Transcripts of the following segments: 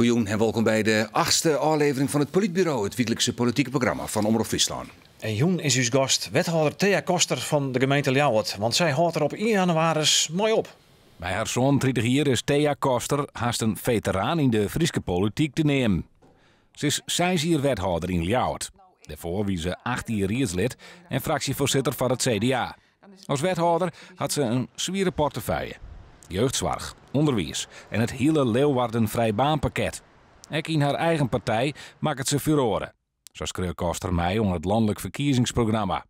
Goejûn en wolkom by de achtste ôflevering fan It Polytburo, it wyklikse politike programma fan Omrop Fryslân. En jûn is ús gast wethâlder Thea Koster fan de gemeente Ljouwert, want sy hâldt der op ien jannewaris mei op. Mei har 37 jier is Thea Koster hast in feteraan yn de Fryske polityk te neamen. Se is seis jier wethâlder yn Ljouwert. Dêrfoar wie se acht jier riedslid en fraksjefoarsitter foar it CDA. As wethâlder hat se in swiere portefeuille. Jeugdsoarch, ûnderwiis en it hiele Leeuwarden Vrij Baanpakket. Ek yn har eigen partij makket se furoare. Sa skreau Koster mei oan it lanlik ferkiezingsprogramma.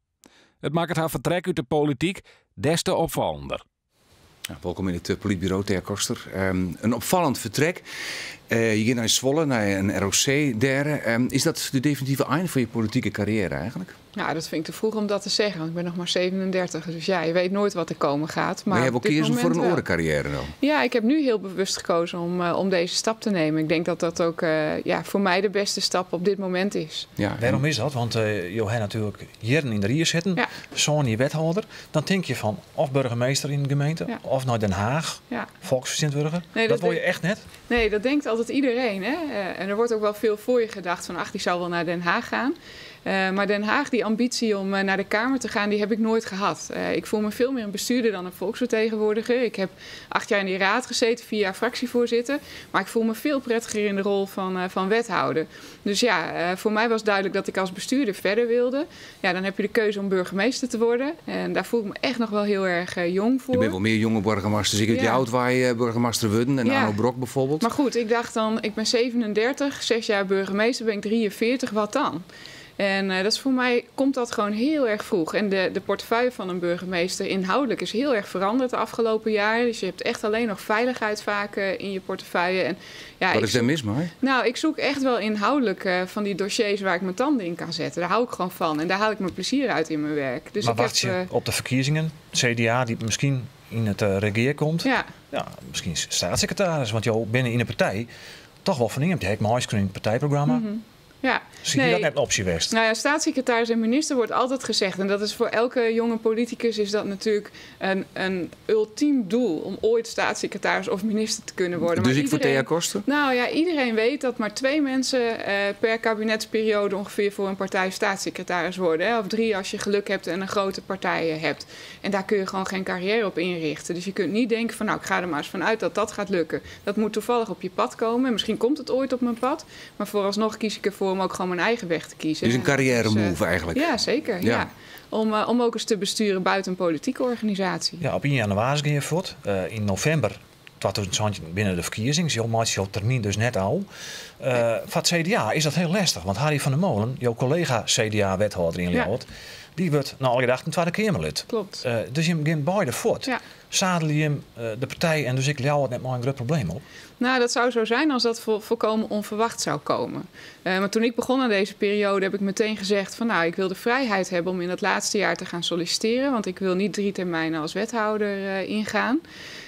It makket har fertrek út de polityk des te opfallender. Ja, wolkom yn it Polytburo, Thea Koster. In opfallend fertrek. Je gean nei Zwolle, nei in ROC dêr. Is dat de definitive ein fan je politike karriêre eigentlik? Nou, dat vind ik te vroeg om dat te zeggen, want ik ben nog maar 37. Dus ja, je weet nooit wat er komen gaat. Maar, Maar je hebt op ook dit kiezen voor moment een wel. oare carrière dan? Ja, ik heb nu heel bewust gekozen om deze stap te nemen. Ik denk dat dat ook ja, voor mij de beste stap op dit moment is. Ja, Wêrom is dat? Want jo ha natuerlik jierren yn de rie sitten, sân jier wethâlder. Dan tink je fan of burgemeester yn de gemeente, of nei Den Haach, folksfertsjintwurdiger. Nee, dat dat wol je echt net? Nee, dat denkt altijd iedereen. Hè? En er wordt ook wel veel voor je gedacht van, ach, die zou wel naar Den Haag gaan. Maar Den Haag, die ambitie om naar de Kamer te gaan, die heb ik nooit gehad. Ik voel me veel meer een bestuurder dan een volksvertegenwoordiger. Ik heb 8 jaar in die raad gezeten, 4 jaar fractievoorzitter. Maar ik voel me veel prettiger in de rol van wethouder. Dus voor mij was duidelijk dat ik als bestuurder verder wilde. Ja, dan heb je de keuze om burgemeester te worden. En daar voel ik me echt nog wel heel erg jong voor. Je bent wel meer jonge burgemeesters. Ik heb jou waar je burgemeester worden en Arno Brok bijvoorbeeld. Maar goed, ik dacht dan, ik ben 37, 6 jaar burgemeester, ben ik 43, wat dan? En dat is voor mij, komt dat gewoon heel erg vroeg. En de portefeuille van een burgemeester inhoudelijk is heel erg veranderd de afgelopen jaren. Dus je hebt echt alleen nog veiligheid vaak in je portefeuille. En, ja, Wat ik is daar zoek mis mee? Nou, ik zoek echt wel inhoudelijk van die dossiers waar ik mijn tanden in kan zetten. Daar hou ik gewoon van. En daar haal ik mijn plezier uit in mijn werk. Dus Maar ik heb, wacht je op de verkiezingen? CDA die misschien in het regeer komt? Ja, misschien staatssecretaris. Want jou binnen in de partij toch wel van iemand. Je hebt mooi in het partijprogramma. Zie je Nee. dat net een optie geweest? Nou ja, staatssecretaris en minister wordt altijd gezegd. En dat is voor elke jonge politicus is dat natuurlijk een ultiem doel. Om ooit staatssecretaris of minister te kunnen worden. Dus Maar ik voor Thea Koster? Iedereen weet dat maar 2 mensen per kabinetsperiode ongeveer voor een partij staatssecretaris worden. Hè? Of 3 als je geluk hebt en een grote partij hebt. En daar kun je gewoon geen carrière op inrichten. Dus je kunt niet denken van, nou, ik ga er maar eens vanuit dat dat gaat lukken. Dat moet toevallig op je pad komen. En misschien komt het ooit op mijn pad. Maar vooralsnog kies ik ervoor om ook gewoon mijn eigen weg te kiezen. Dus een carrière Dus move eigenlijk. Ja, zeker. Ja. Om ook eens te besturen buiten een politieke organisatie. Ja, op 1 januari ging je voort. In november 2020 binnen de verkiezingen. Je maakt jouw termijn dus net al. Voor het CDA is dat heel lastig. Want Harry van der Molen, jouw collega C D A-wethouder in Ljouwert, die wordt naar alle gedachten Tweede Kamerlid. Dus je begint beide voort. Zadel je hem de partij en dus ik Ljouwert net maar een groot probleem op? Nou, dat zou zo zijn als dat volkomen onverwacht zou komen. Maar toen ik begon aan deze periode heb ik meteen gezegd van, nou, ik wil de vrijheid hebben om in dat laatste jaar te gaan solliciteren. Want ik wil niet 3 termijnen als wethouder ingaan.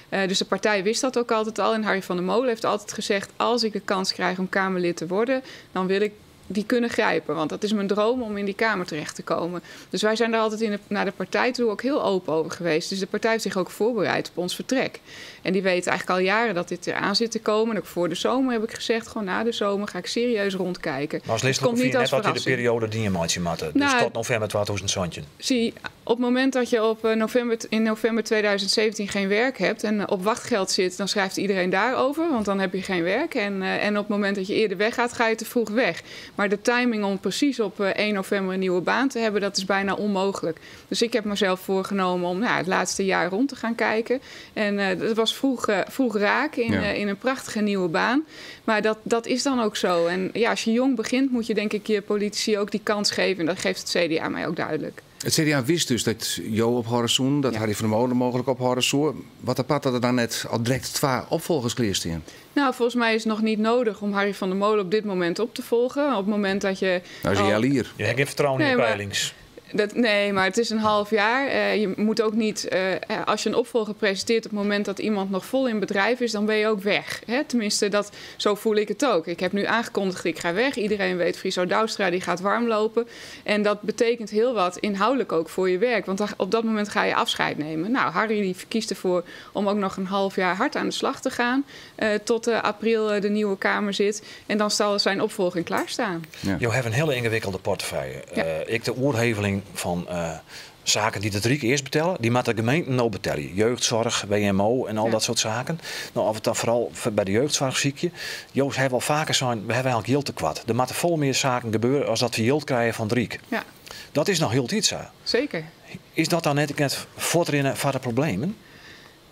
Dus de partij wist dat ook altijd al. En Harry van der Molen heeft altijd gezegd, als ik de kans krijg om Kamerlid te worden, dan wil ik die kunnen grijpen. Want dat is mijn droom om in die Kamer terecht te komen. Dus wij zijn daar altijd naar de partij toe ook heel open over geweest. Dus de partij heeft zich ook voorbereid op ons vertrek. En die weet eigenlijk al jaren dat dit eraan zit te komen. En ook voor de zomer heb ik gezegd, gewoon na de zomer ga ik serieus rondkijken. Maar als Het listelijk komt niet net als wat in de verrassing. periode die je maatje matte. Dus tot november 2017. Zie, op het moment dat je in november 2017 geen werk hebt en op wachtgeld zit, dan schrijft iedereen daarover, want dan heb je geen werk. En op het moment dat je eerder weggaat, ga je te vroeg weg. Maar de timing om precies op 1 november een nieuwe baan te hebben, dat is bijna onmogelijk. Dus ik heb mezelf voorgenomen om het laatste jaar rond te gaan kijken. En dat was vroeg raak in een prachtige nieuwe baan. Maar dat is dan ook zo. En als je jong begint, moet je denk ik je politici ook die kans geven. En dat geeft het CDA mij ook duidelijk. Het CDA wist dus dat Jo op Horrzoen, dat Harry van der Molen mogelijk op Horrzoen. Wat apart dat er dan net al direct 2 opvolgers kleerstaan. Volgens mij is het nog niet nodig om Harry van der Molen op dit moment op te volgen. Op het moment dat je Nou, is hij al al hier. Je hebt geen vertrouwen in Nee, de maar peilings. Dat, nee, maar het is een half jaar. Je moet ook niet, als je een opvolger presenteert op het moment dat iemand nog vol in bedrijf is, dan ben je ook weg. Hè? Tenminste, zo voel ik het ook. Ik heb nu aangekondigd, ik ga weg. Iedereen weet, Friso Douwstra die gaat warm lopen. En dat betekent heel wat inhoudelijk ook voor je werk. Want op dat moment ga je afscheid nemen. Nou, Harry die kiest ervoor om ook nog een half jaar hard aan de slag te gaan. Tot april de nieuwe Kamer zit. En dan zal zijn opvolging klaarstaan. Ja. Je hebt een hele ingewikkelde portefeuille. Ja. Ik de oerheveling van zaken die de drie keer eerst betalen, die moet de gemeente nou betalen. Jeugdzorg, WMO en al dat soort zaken. Nou, of het dan vooral bij de jeugdzorg zie je. Joost heeft wel vaker zijn, we hebben eigenlijk yield tekort. Er moeten vol meer zaken gebeuren als dat we yield krijgen van Driek. Ja. Dat is nog heel iets. Hè? Zeker. Is dat dan net voortrennen van de problemen?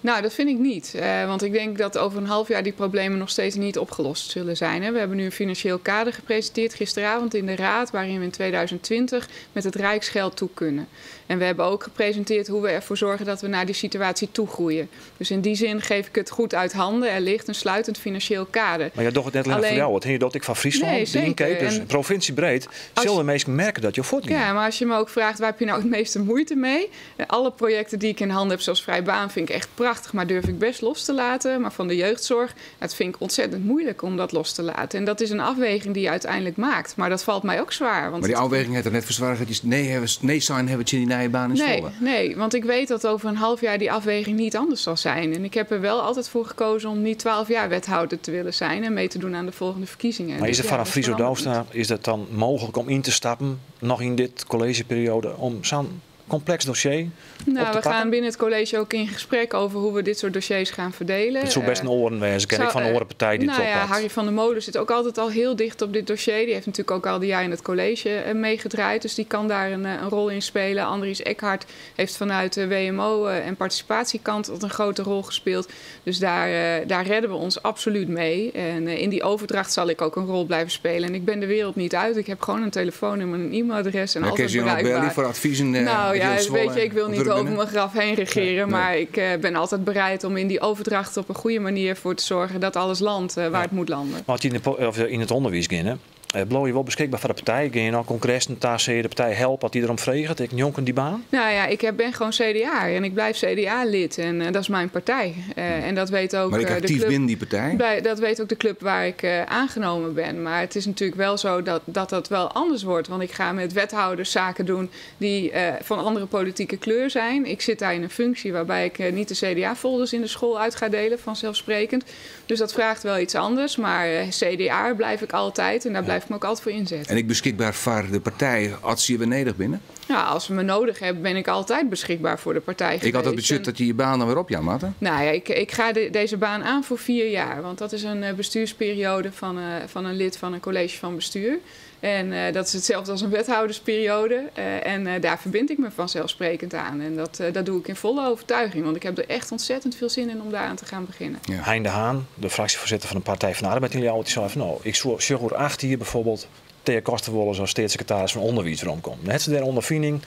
Nou, dat vind ik niet. Want ik denk dat over een half jaar die problemen nog steeds niet opgelost zullen zijn. Hè. We hebben nu een financieel kader gepresenteerd gisteravond in de Raad, waarin we in 2020 met het Rijksgeld toe kunnen. En we hebben ook gepresenteerd hoe we ervoor zorgen dat we naar die situatie toe groeien. Dus in die zin geef ik het goed uit handen. Er ligt een sluitend financieel kader. Maar jij doet het net alleen voor jou. Het hing dat ik van Friesland, nee, zeker. Dus provinciebreed, zullen de meesten merken dat je voortgaat. Ja, maar als je me ook vraagt, waar heb je nou het meeste moeite mee? Alle projecten die ik in handen heb, zoals Vrij Baan, vind ik echt prachtig, maar durf ik best los te laten. Maar van de jeugdzorg, dat vind ik ontzettend moeilijk om dat los te laten. En dat is een afweging die je uiteindelijk maakt. Maar dat valt mij ook zwaar. Want maar die afweging heeft er net verzwaard. Nee, zijn hebben het in die baan in Zwolle. Nee, want ik weet dat over een half jaar die afweging niet anders zal zijn. En ik heb er wel altijd voor gekozen om niet 12 jaar wethouder te willen zijn en mee te doen aan de volgende verkiezingen. Maar is het dus vanaf Friso Douwstra, is dat dan mogelijk om in te stappen, nog in dit collegeperiode, om zo'n complex dossier? Nou, we gaan binnen het college ook in gesprek over hoe we dit soort dossiers gaan verdelen. Het zou best een oren wezen, ken ik van een orenpartij die het oppakt. Harry van der Molen zit ook altijd al heel dicht op dit dossier. Die heeft natuurlijk ook al die jaar in het college meegedraaid. Dus die kan daar een rol in spelen. Andries Eckhart heeft vanuit de WMO en participatiekant een grote rol gespeeld. Dus daar redden we ons absoluut mee. En in die overdracht zal ik ook een rol blijven spelen. En ik ben de wereld niet uit. Ik heb gewoon een telefoon en een e-mailadres en altijd bereikbaar. Bellen voor adviezen? Nou ja, weet je, ik wil niet over mijn graf heen regeren, nee. Maar ik ben altijd bereid om in die overdracht op een goede manier voor te zorgen dat alles landt waar het moet landen. Maar als je in het onderwijs gaat, blow je wel beschikbaar voor de partij? Ga je naar congressen, daar zie je de partij helpen, wat die erom vraagt? Ik jonken die baan? Nou ja, ik ben gewoon CDA en ik blijf CDA-lid en dat is mijn partij. En dat weet ook maar ik actief de club, binnen die partij? Dat weet ook de club waar ik aangenomen ben. Maar het is natuurlijk wel zo dat wel anders wordt. Want ik ga met wethouders zaken doen die van andere politieke kleur zijn. Ik zit daar in een functie waarbij ik niet de CDA-folders in de school uit ga delen, vanzelfsprekend. Dus dat vraagt wel iets anders. Maar CDA blijf ik altijd en daar blijf ik me ook altijd voor inzetten. En ik beschikbaar voor de partij als je beneden binnen? Nou, als we me nodig hebben, ben ik altijd beschikbaar voor de partij geweest. Ik had het budget dat je je baan dan weer op, ja, Marten? Nou ja, ik ga deze baan aan voor 4 jaar. Want dat is een bestuursperiode van een lid van een college van bestuur. En dat is hetzelfde als een wethoudersperiode. En daar verbind ik me vanzelfsprekend aan. En dat doe ik in volle overtuiging. Want ik heb er echt ontzettend veel zin in om daaraan te gaan beginnen. Ja. Hein de Haan, de fractievoorzitter van de Partij van de Arbeid in Ljouwert, die zei van nou, ik zorg 8 hier bijvoorbeeld Thea Koster willen zoals staatssecretaris van Onderwijs waarom komt. Net ze daar ondervinding,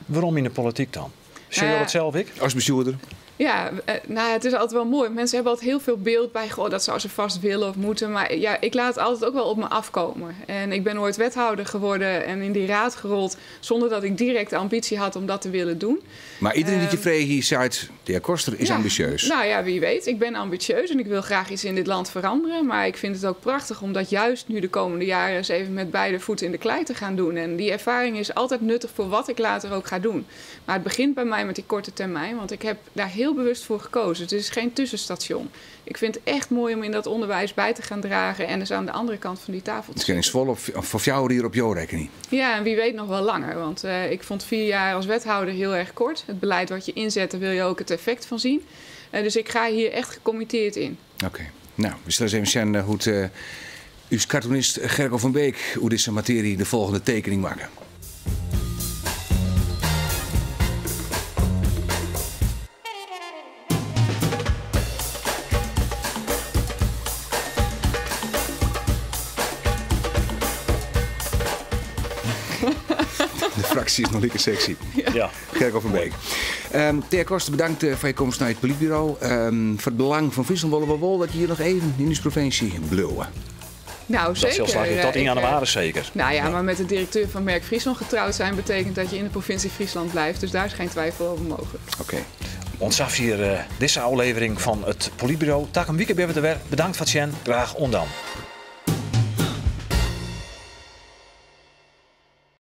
waarom in de politiek dan? Zie je dat zelf ik? Als bestuurder? Ja, nou, het is altijd wel mooi. Mensen hebben altijd heel veel beeld bij, goh, dat zou ze vast willen of moeten. Maar ja, ik laat het altijd ook wel op me afkomen. En ik ben ooit wethouder geworden en in die raad gerold zonder dat ik direct de ambitie had om dat te willen doen. Maar iedereen die je vreeg hier zei, de heer Koster is ambitieus. Nou ja, wie weet. Ik ben ambitieus en ik wil graag iets in dit land veranderen. Maar ik vind het ook prachtig om dat juist nu de komende jaren eens even met beide voeten in de klei te gaan doen. En die ervaring is altijd nuttig voor wat ik later ook ga doen. Maar het begint bij mij met die korte termijn, want ik heb daar heel bewust voor gekozen. Het is geen tussenstation. Ik vind het echt mooi om in dat onderwijs bij te gaan dragen en dus aan de andere kant van die tafel te zitten. Het is vol of jou hier op jouw rekening. Ja, en wie weet nog wel langer. Want ik vond 4 jaar als wethouder heel erg kort. Het beleid wat je inzet, daar wil je ook het effect van zien. Dus ik ga hier echt gecommitteerd in. Oké. Nou, we zullen eens even zien hoe het, uw cartoonist Gerko van Beek, hoe deze materie de volgende tekening maken. De fractie is nog lekker sexy. Ja. Gerko van Beek. Thea Koster, bedankt voor je komst naar het politbureau. Voor het belang van Friesland willen we wel dat je hier nog even in de provincie bleven. Nou, Dat sil zeker. slagje tot in Ik, januari zeker. Nou ja, maar met de directeur van Merk Friesland getrouwd zijn betekent dat je in de provincie Friesland blijft. Dus daar is geen twijfel over mogelijk. Oké. Ons af hier deze aflevering van het Politbureau. Tack een weekend weer. Bedankt voor het zien. Graag ondan.